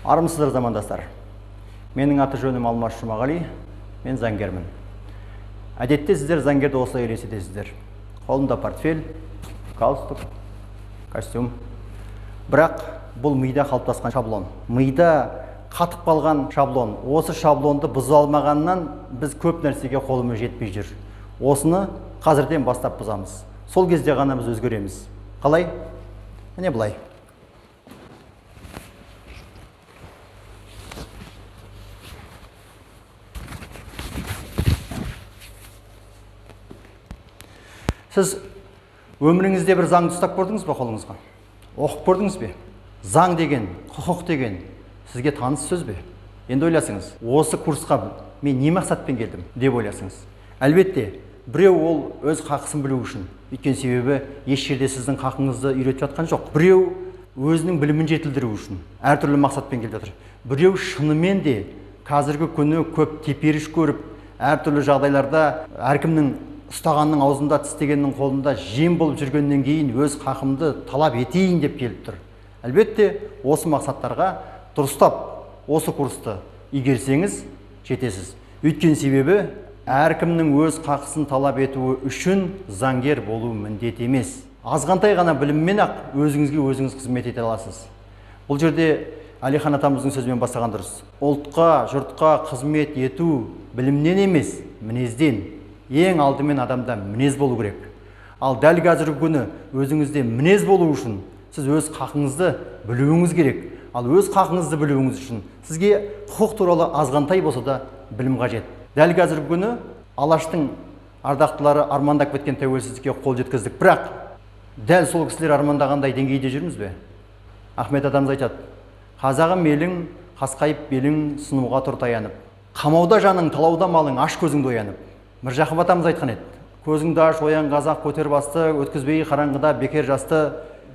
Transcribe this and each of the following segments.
Армысыздар, замандастар. Менің аты жөнім Алмас Жұмағали, мен заңгермін. Әдетте сіздер заңгерді осылай елестетесіздер. Қолында портфель, галстук, костюм. Бірақ бұл мида қалыптасқан шаблон. Мида қатып қалған шаблон. Осы шаблонды бұза алмағаннан біз көп нәрсеге қолымыз жетпей жүр. Осыны қазірден бастап бұзамыз. Сол кезде ғана біз өзгереміз. Қалай? Міне былай. Сіз өміріңізде бір заңды ұстап көрдіңіз бе қолыңызға? Оқып көрдіңіз бе? Заң деген, құқық деген сізге таныс сөз бе? Енді ойласыңыз, осы курсқа мен не мақсатпен келдім деп ойласыңыз. Әлбетте, біреу ол өз хақысын білу үшін. Өйткені себебі еш жерде сіздің хақыңызды үйретіп жатқан жоқ. Біреу өзінің білімін жетілдіру үшін әртүрлі мақсатпен келіп жатыр. Біреу шынымен де қазіргі күні көп теперіш көріп, әртүрлі жағдайларда әркімнің ұстағанның аузында, тістегеннің қолында жем болып жүргеннен кейін өз хақымды талап етейін деп келіп тұр. Әлбетте, осы мақсаттарға дұрыстап осы курсты игерсеңіз жетесіз. Өйткені себебі әркімнің өз хақысын талап етуі үшін заңгер болу міндет емес. Азғантай ғана біліммен ақ өзіңізге өзіңіз қызмет ете аласыз. Бұл жерде Әлихан атамыздың сөзімен бастаған дұрыс. Ұлтқа, жұртқа қызмет ету білімнен емес, мінезден. Ең алдымен адамда мінез болу керек. Ал дәл қазіргі күні өзіңізде мінез болу үшін сіз өз хақыңызды білуіңіз керек. Ал өз хақыңызды білуіңіз үшін сізге құқық туралы азғантай болса да білім қажет. Дәл қазіргі күні Алаштың ардақтылары армандап кеткен тәуелсіздікке қол жеткіздік. Бірақ дәл сол кісілер армандағандай деңгейде жүрміз бе? Ахмет атамыз айтады: қазағым елің, қасқайып белің, сынуға тұр таянып. Қамауда жаның, талауда малың, аш көзіңді оянып. Міржақып атамыз айтқан еді: көзіңді аш, оян қазақ, көтер басты, өткізбей қараңғыда бекер жасты,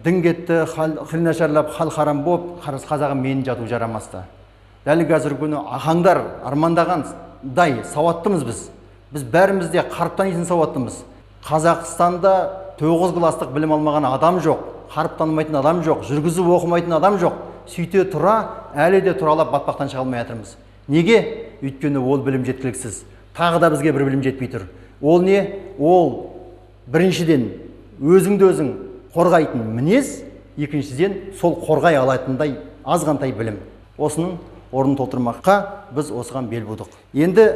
дін кетті, хал нашарлап, хал харам боп, қазағым менің жату жарамасты. Дәл қазіргі күні ахаңдар армандағандай сауаттымыз біз. Біз бәріміз де қаріп танитын сауаттымыз. Қазақстанда 9 класстық білім алмаған адам жоқ, қаріп танымайтын адам жоқ, жүргізіп оқымайтын адам жоқ. Сөйте тұра, әлі де тұралап батпақтан шыға алмай жатырмыз. Неге? Өйткені ол білім жеткіліксіз. Тағы да бізге бір білім жетпей тұр. Ол не? Ол біріншіден өзіңді өзің қорғайтын мінез, екіншіден сол қорғай алатындай азғантай білім. Осының орнын толтырмаққа біз осыған бел будық. Енді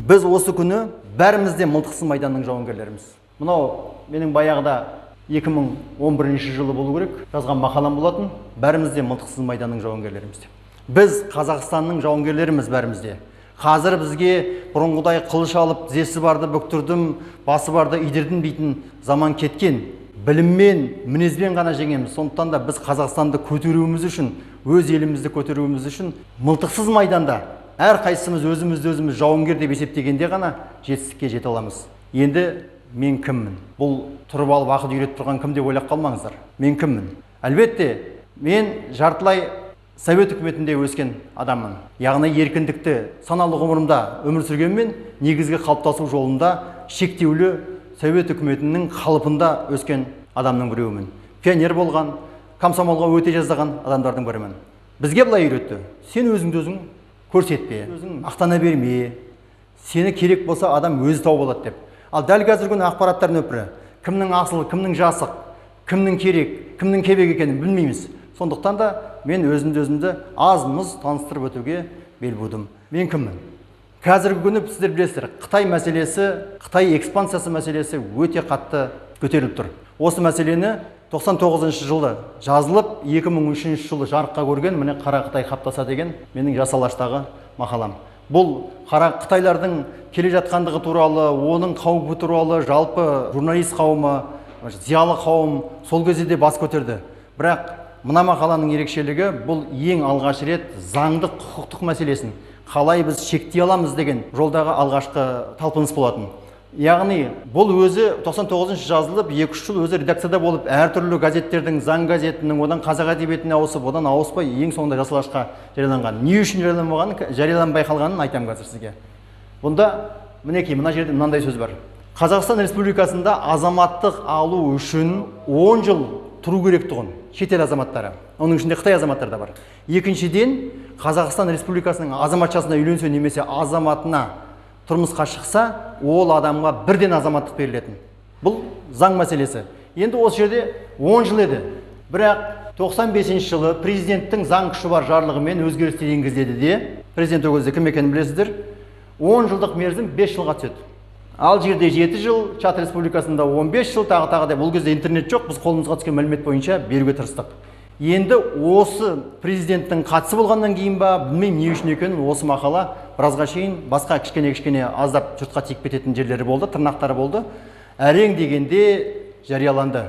біз осы күні бәріміз де мылтықсыз майданның жауынгерлеріміз. Мынау менің баяғыда 2011 жылы болу керек жазған мақалам болатын. Бәріміз де мылтықсыз майданның жауынгерлеріміз деп. Біз Қазақстанның жауынгерлеріміз бәріміз де. Қазір бізге бұрынғыдай қылыш алып, тізесі барды бүктірдім, басы барды идірдім дейтін заман кеткен. Біліммен, мінезбен ғана жеңеміз. Сондықтан да біз Қазақстанды көтеруіміз үшін, өз елімізді көтеруіміз үшін мылтықсыз майданда әрқайсымыз өзімізді өзіміз жауынгер деп есептегенде ғана жетістікке жете аламыз. Енді мен кіммін? Бұл тұрып алып ақыл үйретіп тұрған кім деп ойлап қалмаңыздар. Мен кіммін? Әлбетте, мен жартылай Совет үкіметінде өскен адаммын. Яғни еркіндікті саналы ғұмырымда өмір сүргенмен, негізгі қалыптасу жолында шектеулі Совет үкіметінің қалпында өскен адамның біреуімін. Пионер болған, комсомолға өте жаздаған адамдардың бірімін. Бізге былай үйретті: сен өзіңді өзің көрсетпе, өзің мақтана берме, сені керек болса адам өзі тауып алады деп. Ал дәл қазіргі күні ақпараттар нөпірі, кімнің асыл, кімнің жасық, кімнің керек, кімнің кебек екенін білмейміз. Сондықтан да мен өзімді өзімді аз-мұз таныстырып өтуге бел будым. Мен кіммін? Қазіргі күні сіздер білесіздер, Қытай мәселесі, Қытай экспансиясы мәселесі өте қатты көтеріліп тұр. Осы мәселені 99 жылы жазылып, 2003 жылы жарыққа көрген міне Қара Қытай қаптаса деген менің Жас Алаштағы мақалам. Бұл қара қытайлардың келе жатқандығы туралы, оның қаупі туралы жалпы журналист қауымы, зиялы қауым сол кезде де бас көтерді. Бірақ мына мақаланың ерекшелігі, бұл ең алғаш рет заңдық құқықтық мәселесін қалай біз шектей аламыз деген жолдағы алғашқы талпыныс болатын. Яғни бұл өзі 99 жазылып, 2-3 жыл өзі редакцияда болып, әртүрлі газеттердің, заң газетінің, одан қазақ әдебиетіне ауысып, одан ауыспай ең соңында Жас Алашқа жарияланған. Не үшін жарияланбай қалғанын айтамын қазір сізге. Бұнда мінекей мына жерде мынандай сөз бар. Қазақстан Республикасында азаматтық алу үшін 10 жыл тұру керек тұғын шетел азаматтары, оның ішінде Қытай азаматтары да бар. Екіншіден, Қазақстан Республикасының азаматшасына үйленсе немесе азаматына тұрмысқа шықса, ол адамға бірден азаматтық берілетін. Бұл заң мәселесі. Енді осы жерде 10 жыл еді. Бірақ 95 жылы президенттің заң күші бар жарлығымен өзгерістер енгізіледі де, президент ол кезде кім екенін білесіздер, 10 жылдық мерзім 5 жылға түседі. Алжирде 7 жыл, Чад Республикасында 15 жыл, тағы деп. Ол кезде интернет жоқ, біз қолымызға түскен мәлімет бойынша беруге тырыстық. Енді осы президенттің қатысы болғаннан кейін ба, білмеймін не үшін екенін, осы мақала біразға шейін басқа кішкене-кішкене аздап жұртқа тиіп кететін жерлері болды, тырнақтары болды. Әрең дегенде жарияланды.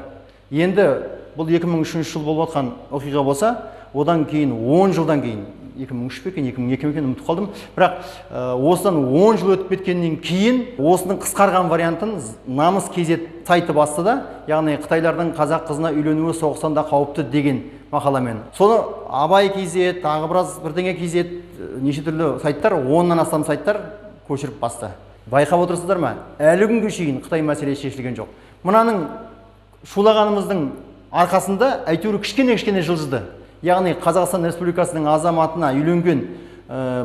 Енді бұл 2003 жыл болып жатқан оқиға болса, одан кейін 10 жылдан кейін, 2003 пе екен, 2002 ме екен, ұмытып қалдым. Бірақ осыдан 10 жыл өтіп кеткеннен кейін осының қысқарған вариантын Намыс KZ сайты басты да, яғни қытайлардың қазақ қызына үйленуі соғыстан да қауіпті деген мақаламен. Соны Абай KZ, тағы біраз бірдеңе KZ, неше түрлі сайттар, 10-нан астам сайттар көшіріп басты. Байқап отырсыздар ма? Әлі күнге шейін Қытай мәселесі шешілген жоқ. Мынаның шулағанымыздың арқасында әйтеуір кішкене-кішкене жылжыды. Яғни Қазақстан Республикасының азаматына үйленген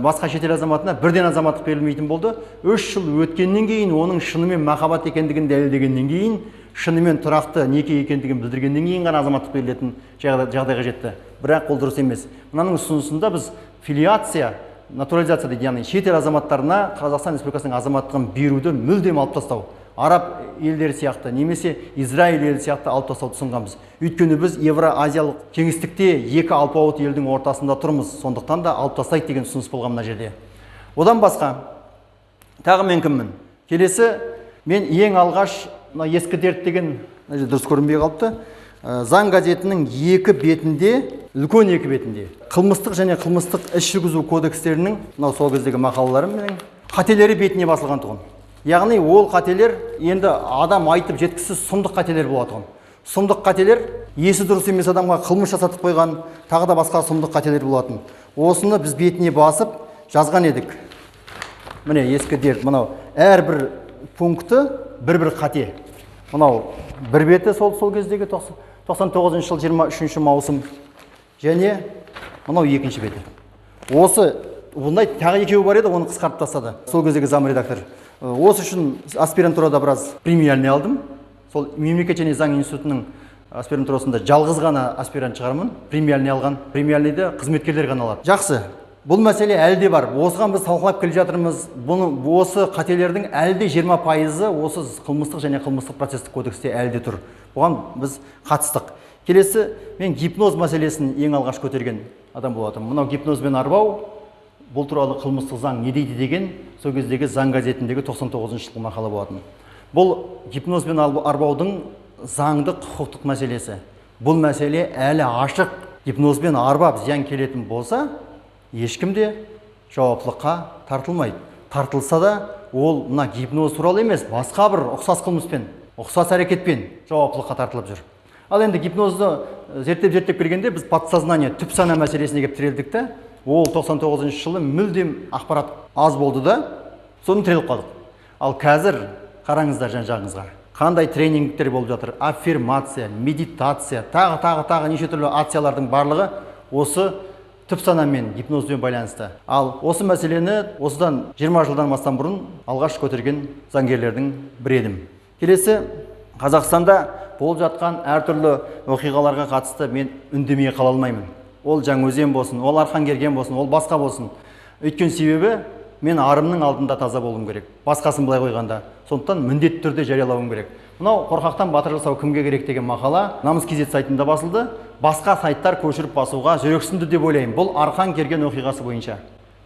басқа шетел азаматына бірден азаматтық берілмейтін болды. 3 жыл өткеннен кейін, оның шынымен махаббат екендігін дәлелдегеннен кейін, шынымен тұрақты неке екендігін білдіргеннен кейін ғана азаматтық берілетін жағдайға жетті. Бірақ ол дұрыс емес. Мынаның ұсынысында біз филиация, натурализация дейді, яғни шетел азаматтарына Қазақстан Республикасының азаматтығын беруді мүлдем алып тастау. Араб елдері сияқты немесе Израиль елі сияқты алып тастауды ұсынғанбыз. Өйткені біз евроазиялық кеңістікте екі алпауыт елдің ортасында тұрмыз. Сондықтан да алып тастайды деген ұсыныс болған мына жерде. Одан басқа тағы мен кіммін? Келесі мен ең алғаш мына ескі дерт деген, мына жерде дұрыс көрінбей қалыпты. Заң газетінің екі бетінде, үлкен екі бетінде қылмыстық және қылмыстық іс жүргізу кодекстерінің мынау сол кездегі мақалаларым менің қателері бетіне басылған тұғын. Яғни ол қателер енді адам айтып жеткісіз сұмдық қателер болатұғын. Сұмдық қателер, есі дұрыс емес адамға қылмыс жасатып қойған, тағы да басқа сұмдық қателер болатын. Осыны біз бетіне басып жазған едік. Міне, ескі дерт, мынау әрбір пункті бір-бір қате. Мынау бір беті сол кездегі 99 жыл 23 маусым және мынау екінші беті. Осы бұндай тағы екеуі бар еді, оны қысқартып тастады сол кездегі зам редактор. Осы үшін аспирантурада біраз премиальный алдым. Сол мемлекет және заң институтының аспирантурасында жалғыз ғана аспирант шығармын премиальный алған. Премиальныйды қызметкерлер ғана алады. Жақсы, бұл мәселе әлі де бар. Осыған біз талқылап келе жатырмыз. Бұны, осы қателердің әлі де 20%-ы осы қылмыстық және қылмыстық процестік кодексте әлі де тұр. Бұған біз қатыстық. Келесі мен гипноз мәселесін ең алғаш көтерген адам болатынмын. Мынау гипнозбен арбау, бұл туралы қылмыстық заң не дейді деген сол кездегі заң газетіндегі 99 жылғы мақала болатын. Бұл гипнозбен арбаудың заңдық құқықтық мәселесі. Бұл мәселе әлі ашық. Гипнозбен арбап зиян келетін болса, ешкім де жауаптылыққа тартылмайды. Тартылса да, ол мына гипноз туралы емес, басқа бір ұқсас қылмыспен, ұқсас әрекетпен жауаптылыққа тартылып жүр. Ал енді гипнозды зерттеп-зерттеп келгенде біз подсознание, түп сана мәселесіне келіп тірелдік те, ол 99 жылы мүлдем ақпарат аз болды да, соны тіреліп қалдық. Ал қазір қараңыздар жан жағыңызға. Қандай тренингтер болып жатыр? Аффирмация, медитация, тағы, тағы, тағы неше түрлі акциялардың барлығы осы түп санамен, гипнозбен байланысты. Ал осы мәселені осыдан 20 жылдан астам бұрын алғаш көтерген заңгерлердің бірі едім. Келесі Қазақстанда болып жатқан әртүрлі оқиғаларға қатысты мен үндемей қала алмаймын. Ол Жаңаөзен болсын, ол Арқанкерген болсын, ол басқа болсын. Өйткені себебі мен арымның алдында таза болуым керек. Басқасын былай қойғанда. Сондықтан міндетті түрде жариялауым керек. Мынау қорқақтан батыр жасау кімге керек деген мақала Намыс KZ сайтында басылды. Басқа сайттар көшіріп басуға жүрексінді деп ойлаймын. Бұл Арқанкерген оқиғасы бойынша.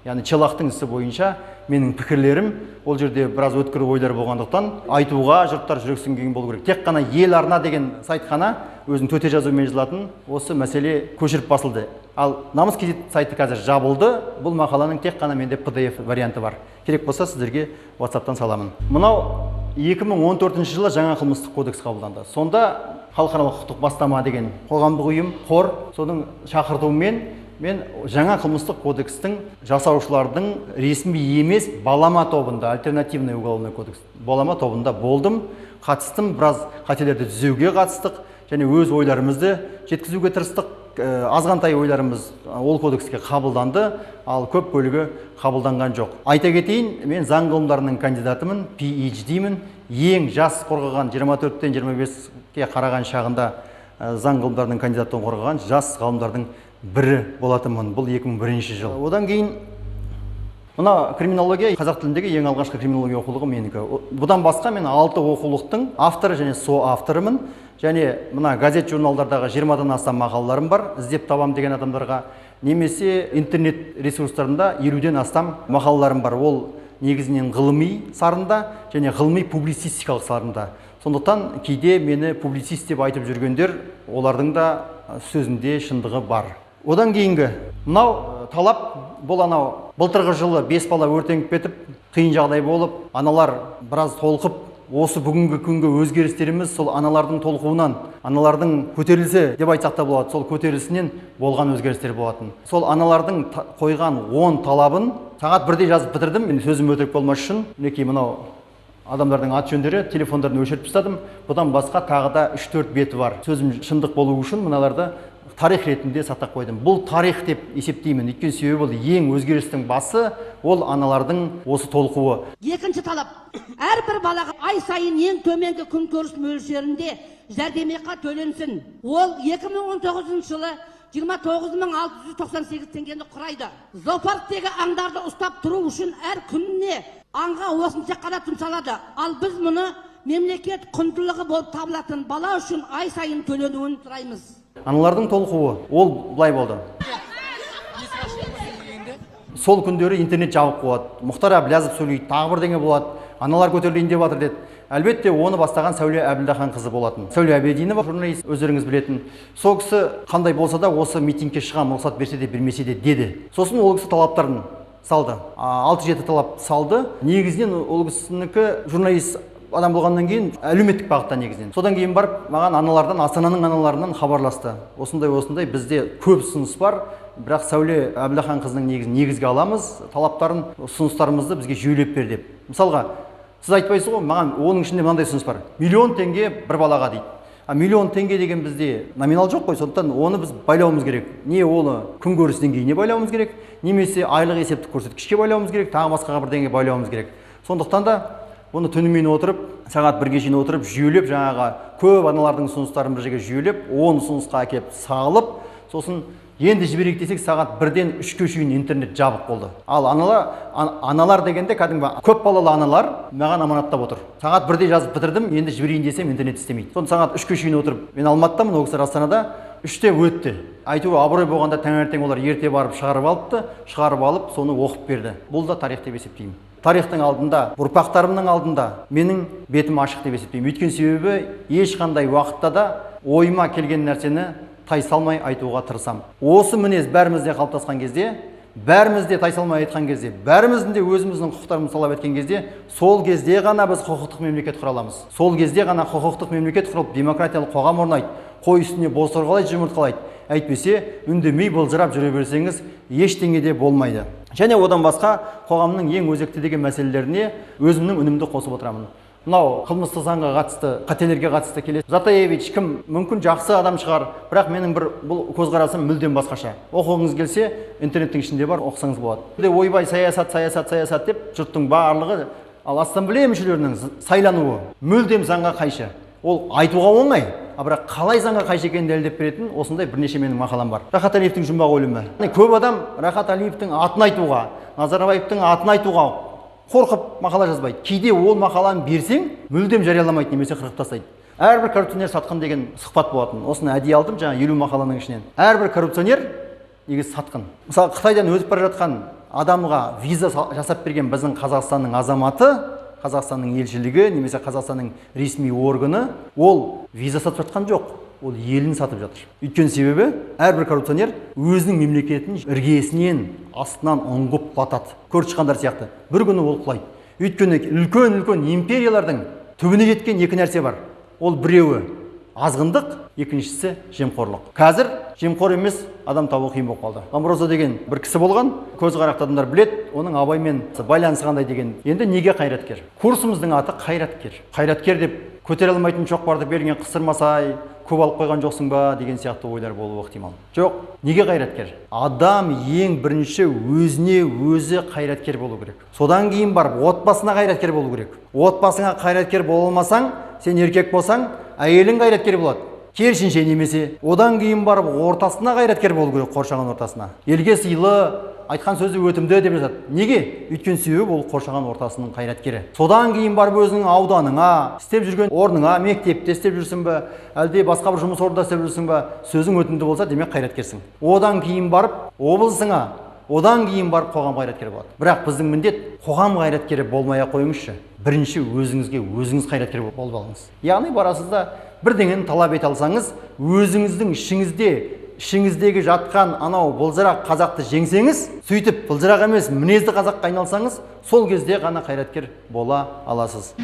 Яғни Челахтың ісі бойынша менің пікірлерім ол жерде біраз өткір ойлар болғандықтан айтуға жұрттар жүрексінген болу керек. Тек қана Ел арна деген сайт қана өзінің төте жазумен жазылатын осы мәселе көшіріп басылды. Ал Намыс KZ сайты қазір жабылды. Бұл мақаланың тек қана менде PDF варианты бар. Керек болса сіздерге WhatsApp'тан саламын. Мынау 2014 жылы жаңа қылмыстық кодекс қабылданды. Сонда халықаралық құқықтық бастама деген қоғамдық ұйым, қор, соның шақыртуымен мен жаңа қылмыстық кодекстің жасаушылардың ресми емес балама тобында, альтернативный уголовный кодекс балама тобында болдым, қатыстым, біраз қателерді түзеуге қатыстық. және өз ойларымызды жеткізуге тырыстық. Азғантай ойларымыз ол кодекске қабылданды, ал көп бөлігі қабылданған жоқ. Айта кетейін, мен заң ғылымдарының кандидатымын, PhD-мін. Ең жас қорғаған 24-тен 25-ке қараған шағында заң ғылымдарының кандидаттығын қорғаған жас ғалымдардың бірі болатынмын. Бұл 2001 жыл. Одан кейін мына криминология, қазақ тіліндегі ең алғашқы криминология оқулығы менікі. Бұдан басқа мен 6 оқулықтың авторы және соавторымын. Және мына газет журналдардағы 20-дан астам мақалаларым бар, іздеп табам деген адамдарға, немесе интернет ресурстарында 50-ден астам мақалаларым бар. Ол негізінен ғылыми сарында және ғылыми публицистикалық сарында. Сондықтан кейде мені публицист деп айтып жүргендер, олардың да сөзінде шындығы бар. Одан кейінгі мынау талап, бұл анау былтырғы жылы 5 бала өртеніп кетіп, қиын жағдай болып, аналар біраз толқып, осы бүгінгі күнгі өзгерістеріміз сол аналардың толқуынан, аналардың көтерілісі деп айтсақ та болады, сол көтерілісінен болған өзгерістер болатын. Сол аналардың қойған 10 талабын сағат 1-де жазып бітірдім. Мен сөзім өтірік болмас үшін, мінекей мынау адамдардың ат жөндері, телефондарын өшіріп тастадым. Бұдан басқа тағы да 3-4 беті бар. Сөзім шындық болу үшін мыналарды тарих ретінде сақтап қойдым. Бұл тарих деп есептеймін. Өйткені себебі бұл ең өзгерістің басы, ол аналардың осы толқуы. Екінші талап, әрбір балаға ай сайын ең төменгі күнкөріс мөлшерінде жәрдемақы төленсін. Ол 2019 жылы 29 698 теңгені құрайды. Зоопарктегі аңдарды ұстап тұру үшін әр күніне аңға осынша қара жұмсалады. Ал біз мұны мемлекет құндылығы болып табылатын бала үшін ай сайын төленуін сұраймыз. Аналардың толқуы, ол былай болды. Сол күндері интернет жабық болады. Мұхтар Әблязов сөйлейді, тағы бірдеңе болады. Аналар көтерілейін деп жатыр деді. Әлбетте оны бастаған Сәуле Әбілдахан қызы болатын. Сәуле Әбединова журналист, өздеріңіз білетін. Сол кісі қандай болса да осы митингке шығамын, рұқсат берсе де бермесе де деді. Сосын ол кісі талаптарын салды. 6-7 талап салды. Негізінен ол кісінікі журналист адам болғаннан кейін әлеуметтік бағытта негізінен. Содан кейін барып маған аналардан, Астананың аналарынан хабарласты. Осындай осындай бізде көп ұсыныс бар, бірақ Сәуле Әбілдахан қызының негізін негізге аламыз, талаптарын, ұсыныстарымызды бізге жүйелеп бер деп. Мысалға, сіз айтпайсыз ғой, маған оның ішінде мынандай ұсыныс бар. 1 000 000 теңге бір балаға дейді. А 1 000 000 теңге деген бізде номинал жоқ қой, сондықтан оны біз байлауымыз керек. Не оны күнкөріс деңгейіне байлауымыз керек, немесе айлық есептік көрсеткішке байлауымыз керек, тағы басқаға бірдеңеге байлауымыз керек. Сондықтан да бұны түнімен отырып, сағат 1-ге шейін отырып, жүйелеп, жаңағы көп аналардың ұсыныстарын бір жерге жүйелеп, 10 ұсынысқа әкеліп салып, сосын енді жіберейік десек, сағат 1-ден 3-ке шейін интернет жабық болды. Ал аналар, аналар дегенде кәдімгі көп балалы аналар маған аманаттап отыр. Сағат 1-де жазып бітірдім, енді жіберейін десем интернет істемейді. Соны сағат 3-ке шейін отырып, мен Алматыдамын, ол кісілер Астанада, 3-те өтті. Әйтеуір абырой болғанда таңертең олар ерте барып шығарып алыпты, шығарып алып соны оқып берді. Бұл да тарих деп есептеймін. Тарихтың алдында, ұрпақтарымның алдында менің бетім ашық деп есептеймін. Өйткені себебі ешқандай уақытта да ойыма келген нәрсені тайсалмай айтуға тырысамын. Осы мінез бәрімізде қалыптасқан кезде, бәрімізде тайсалмай айтқан кезде, бәріміздің де өзіміздің құқықтарымызды талап еткен кезде, сол кезде ғана біз құқықтық мемлекет құра аламыз. Сол кезде ғана құқықтық мемлекет құрылып, демократиялық қоғам орнайды. Қой үстіне бозторғалайды, жұмыртқалайды. Әйтпесе, үндемей былжырап жүре берсеңіз, ештеңе де болмайды. Және одан басқа қоғамның ең өзекті деген мәселелеріне өзімнің үнімді қосып отырамын. Мынау қылмыстық заңға қатысты қателерге қатысты келесі. Затаевич кім? Мүмкін жақсы адам шығар, бірақ менің бір бұл көзқарасым мүлдем басқаша. Оқығыңыз келсе, интернеттің ішінде бар, оқысаңыз болады. Де ойбай саясат, саясат, саясат деп жұрттың барлығы, ал ассамблея мүшелерінің сайлануы мүлдем заңға қайшы. Ол айтуға оңай, а бірақ қалай заңға қайшы екенін дәлелдеп беретін осындай бірнеше менің мақалам бар. Рахат Әлиевтің жұмбақ өлімі. Көп адам Рахат Әлиевтің атын айтуға, Назарбаевтың атын айтуға қорқып мақала жазбайды. Кейде ол мақаланы берсең, мүлдем жарияламайды немесе қырқып тастайды. Әрбір коррупционер сатқын деген сұхбат болатын. Осыны әдейі алдым жаңа 50 мақаланың ішінен. Әрбір коррупционер негізі сатқын. Мысалы, Қытайдан өтіп бара жатқан адамға виза жасап берген біздің Қазақстанның азаматы, Қазақстанның елшілігі немесе Қазақстанның ресми органы, ол виза сатып жатқан жоқ, ол елін сатып жатыр. Өйткені себебі әрбір коррупционер өзінің мемлекетін іргесінен, астынан ұңғып құлатады. Көрші сияқты. Бір күні ол құлайды. Өйткені үлкен-үлкен империялардың түбіне жеткен екі нәрсе бар. Ол біреуі азғындық, екіншісі жемқорлық. Қазір жемқор емес адам табу қиын болып қалды. Ломброзо деген бір кісі болған, көзі қарақты адамдар біледі, оның Абаймен байланысы қандай деген. Енді неге қайраткер? Курсымыздың аты қайраткер. Қайраткер деп көтере алмайтын шоқпарды беліңе қыстырмасай, Көп алып қойған жоқсың ба деген сияқты ойлар болуы ықтимал. Жоқ, неге қайраткер? Адам ең бірінші өзіне өзі қайраткер болу керек. Содан кейін барып отбасына қайраткер болу керек. Отбасыңа қайраткер бола алмасаң, сен еркек болсаң, әйелің қайраткер болады. Керісінше немесе одан кейін барып ортасына қайраткер болу керек, қоршаған ортасына. Елге сыйлы, айтқан сөзі өтімді деп жазады. Неге? Өйткені себебі ол қоршаған ортасының қайраткері. Содан кейін барып өзіңнің ауданыңа, істеп жүрген орныңа, мектепте істеп жүрсің бе, әлде басқа бір жұмыс орнында істеп жүрсің бе, сөзің өтімді болса, демек қайраткерсің. Одан кейін барып облысыңа, одан кейін барып қоғам қайраткері болады. Бірақ біздің міндет қоғам қайраткері болмай ақ қойыңызшы. Бірінші өзіңізге өзіңіз қайраткер болып алыңыз. Яғни барасыз да бірдеңені талап ете алсаңыз, өзіңіздің ішіңіздегі жатқан анау былжырақ қазақты жеңсеңіз, сөйтіп былжырақ емес, мінезді қазаққа айналсаңыз, сол кезде ғана қайраткер бола аласыз.